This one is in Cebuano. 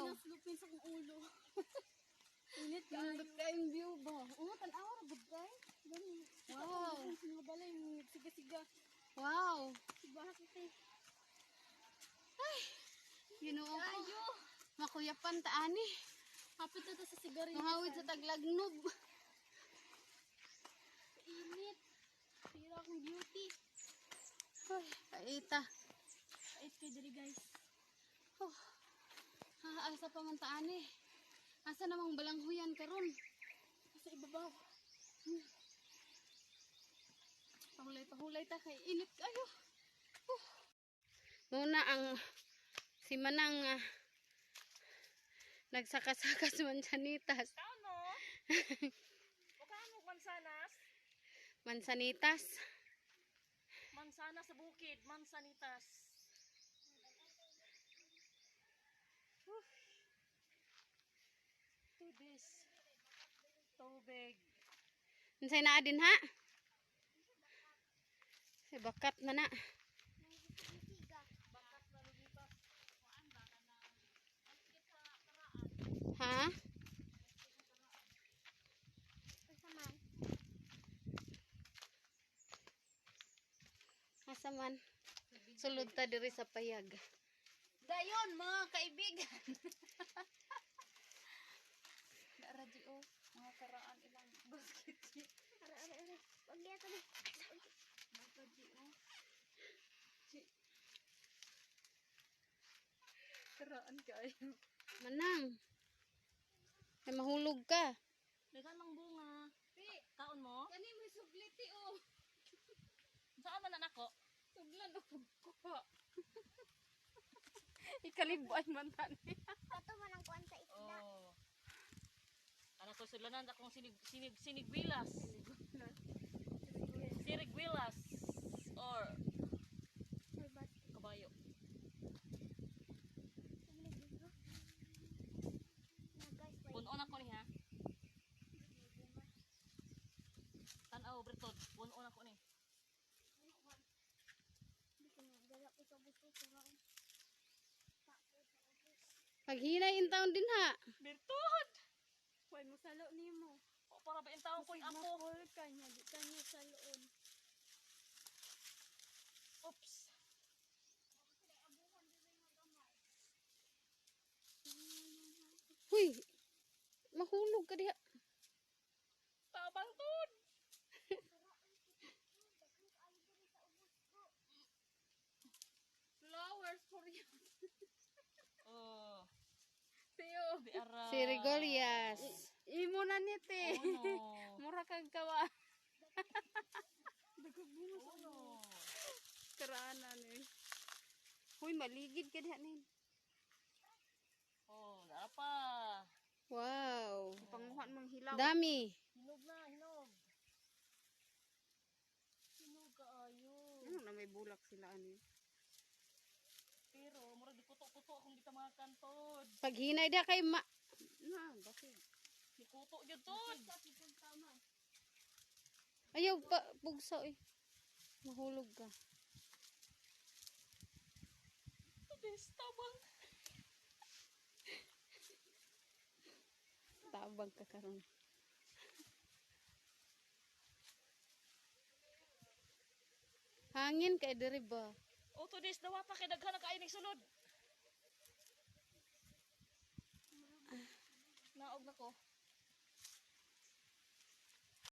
Wow. Naslupin sa kong ulo. Init ka. Nindot kayong view ba? Oo, tanawa ra gud kay. Gani. Wow. Sa mga balay siga-siga. Wow. Bahak ite. Ginoo ko. Ayo. Makuyapan ta ani. Hapit na to sa sigarilyo. Mahawid sa taglagnob. Init. Pero akong beauty. Ay, kaita. Ay, kay diri, guys. Oh. Ah, asa pa man ta ani. Asa namang balanghuyan karon? Sa ibabaw. Pahulay, pahulay ta kay init kayo. Oh. Muna ang si Manang nagsakasakas mansanitas. Kano? Mukha mo mansanas? Mansanitas. Mansanas sa bukid, mansanitas. Whew. Tubis. Tubig. Unsay naa din ha? Sa bakat na na. Ha? Asa man? Sulod ta diri sa payag. Dayon mga kaibigan. Dara di oh, mga karaan ilang basket. Ara, ara, ara. Wag yata na. Mga di oh. Chi. Karaan kayo. Manang. Ay mahulog ka. Daghan mang bunga. Kaon mo? Kani may sugliti oh. Saan man anak ko? Suglan og kuha. Ikalibuan man tani. Kato man ang kuan sa isda. Oh. Anak ko sulanan akong sinig sinig sinigwilas. Sinigwilas or May basket. kabayo. Na guys, may Puno na ko ni ha. Tan-aw bretod, puno na ko ni. Di ko na dala ko sa buso sa raon. Paghinay in taon din ha. Bertod. Hoy, masalo nimo. O para ba intaw ko yung apo. Mapol ka niya, di ka niya saloon. Oops. Huy. Mahulog ka diha. Tabang tod. Flowers for you. Oh, Teo. di ara. Si Rigolias. Imo na ni te. Uno. Mura kag kawa. Uno. Karaanan eh. Huy, maligid ka diha nin. Oh, dara pa. Wow. Panguhan mang hilaw. Dami. Hinog na, hinog. Hinog kaayo. Ano na may bulak sila ani. Pero murag di kuto-kuto akong gitamakan tod. Paghinay diha kay ma Na, bakit? Di kuto gyud tod. Ayaw pa pugsa eh. Mahulog ka. Today's tabang. Tabang ka karon. Hangin kay diri ba? Oh, today's dawata kay daghan na kaayo ning sulod. Naog na ko.